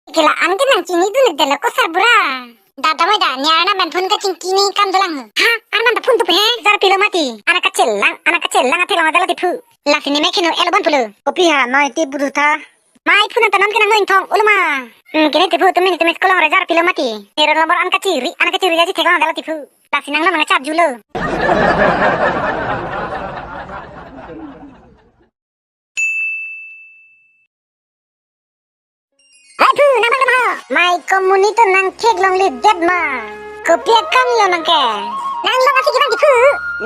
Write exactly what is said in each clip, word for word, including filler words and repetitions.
Ke la-an ke nang chinidun-edetlo ko sarbura. Da damai da, ne arnam pen phone kachingki ne kam dolang. Ha, arnam ta phone tup he, jar pilo mati. An kachelang, an kachelang atheklong adalo tiphu. Lasi ne mek heno el bon pulo. Kopi ha, noi ti buru tha. Mai phone ta non ke nang noingthong, uluma. Hmm, kene tiphu tumi ne tumi kolong re jar pilo mati. Ne roll number an kachiri, an kachiri aji theklong adalo tiphu. Lasi nang non nang charge lo. Hai phu, nang bang ma? Mai komunito nang theklongledet ma? Kopi akam lo nang ke? Nang long asi kevang tiphu.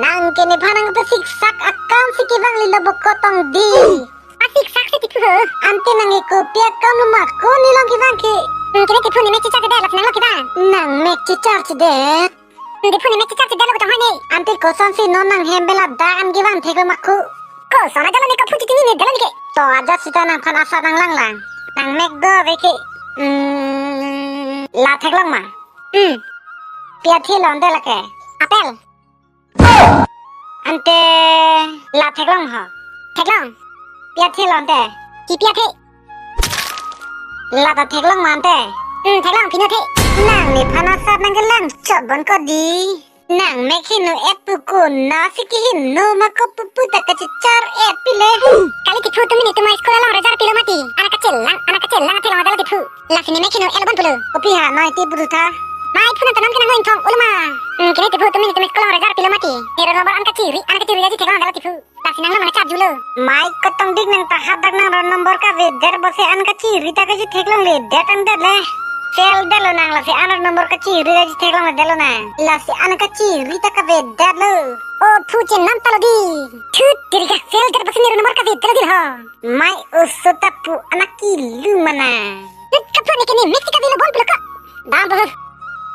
Nang ke nephan nang pesiksak akam si kevanglelo bo kotong di. Asiksak si tiphu ho. Ante nang ke kopi akam lo ma ko ne long kevang ke? Hmm, kene tiphu ne mek checharge det, lasi nang long kevang. Nang mek checharge det. Diphu ne mek checharge detlo kachang hoi ne. Ante kosonsi non nang hem bela da an kevang theklo ma ko? Koson ajalo ne kaphu chitini ne detlo ne ke. To ajat sita nangphan asat nang langlang. Nang mek do ave ke. Hmm, la theklong ma? Hmm. Pi athelo ante lake? Apple. Ante la theklong ho? Theklong. Pi athelo ante? Kipi athe? La ta theklong ma ante? Hmm, theklong, phi no the. Nang nephan asat nang kelang chot bon ko di. Nang mek heno et pu ko, nasi keheno ma ko pupu ta kachechar et pile. Kali tiphu tumi ne tumi school along re jar pilo mati. An kachelang, an kachelang atheklong adalo tiphu. Lasi ne mek heno el bon pulo. Kopi ha, noi ti buru tha. Mai phone ta non ke nang noingthong, uluma. Hmm, kene tiphu tumi ne tumi school along re jar pilo mati. Ne roll number an kachiri, an kachiri aji theklong adalo tiphu. Lasi nang non nang charge lo. Mai kotong dik nang ta hadak nang roll number kavedet bo si an kachiri ta kaji theklongledet an det le. Fail detlo nang, lasi an roll number kachiri kaji theklongledetlo nang. Lasi an kachiri ta kavedetlo. O phu chenam talo di. Thut, tiri ka fail det bo si ne roll number kavedetlo di ho. Mai oso ta pu anak kilu mana. Thut, kaphu ne ke ne mek si kavelo bon pulo ko. Dam bo.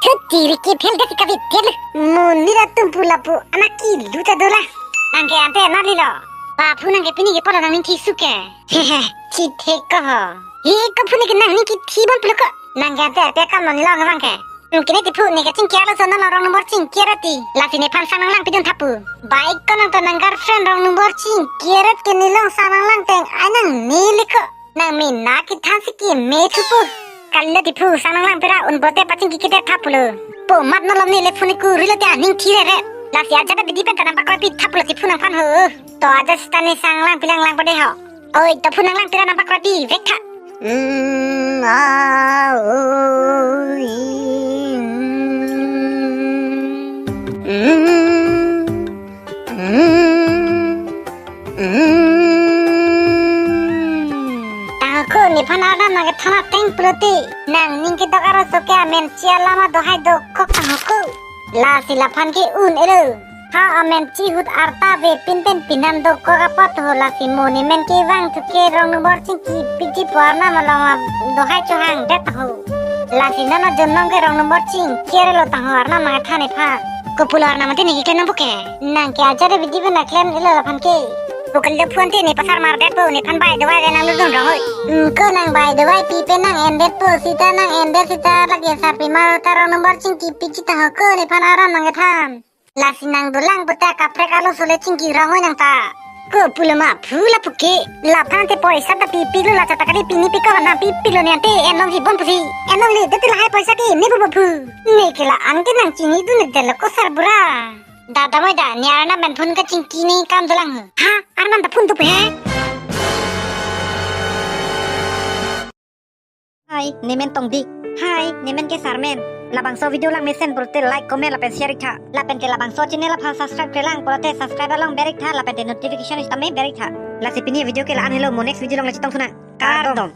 Thut, tiri ke fail det si kavedetlo. Monit atum pu lapu anak kilu ta dolang. Nang ke ante nang lilo. Ba phu nang ke pini ke polo nang ning thi su ke. Hehe, thi thek ko ho. Hi, kaphu ne ke nang ning kithi bon pulo ko. Nang ke ante pe kam non long vang ke. Hmm, kene tiphu ne kachingki arlo so non roll number chingki arlo ti. Lasi nephan sang nang lang pidun tha pu. Bai ko nang to nang girlfriend roll number chingki arlo ke ne long sang nang lang teng ai nang ne le ko. Nang mena kethan si keme thupo. Kali lo tiphu sang nang lang pira un bote pachingki kete tha pulo. Po mat no lom ne le phone kurilo te aning thi re re. Lasi ajat abidi pen ta nang pakroipi tha pulo tiphu nangphan ho. To ajat sita ne sang lang pilang lang pade ho. Oi, to phone nang lang pira nang pakroipi vek tha. Mm, ah, oh, i, mm, mm. Mm. Tangko nephan arnam nang kethan ateng pulote. Nang ning kedok arloso ke amen chi alam adohai dokok tangko. Lasi laphan ke un-elo. Ha amen chi ahut arta ave pin pen pinam dokok apot ho lasi mo ne men kevang thu ke roll number chingki piji pu arnam along adohai chohangdet ho. Lasi non ajon nong ke roll number chingki arlo tangho arnam nang kethan nephan. Kopulo arnam ante ne keklem nangpo ke. Nang ke ajat abidi pen nang klem-elo laphan ke. Pukal do phone te ne pasar mardet po nephan bai dovai le nang lutdun rong oi. Hmm, ko nang bai dovai pipe nang endet po sita nang endet sita lake sarpi maro ta roll number chingki piji ta ho ko nephan arnam nang kethan. Lasi nang dolang puta kaprek arloso le chingki rong oi nang ta. Kopulo ma phu lapu ke. Laphan te poisa ta pipiklo, la chata kali pini piko na pipiklo ne ante en longji bon pusi. En longle det te lahai poisa ke ne pupo phu. Ne ke la-an ke nang chinidun-edetlo ko sarbura. Da damai da, ne arnam pen phone kachingki ne kam dolang ho. Ha, arnam ta phone tup he. Hai, ne men Tongdik. Hai, ne men ke Sarmen. Labangso video langmesen pulote like, comment lapen share ik tha. Lapen ke labangso channel aphan subscribe klemkle lang pulote subscribe along ber ik tha lapen te notification sitame ber ik tha. Lasi pini video ke la-an helo, mo next video along le chetong thu nang. Kardom.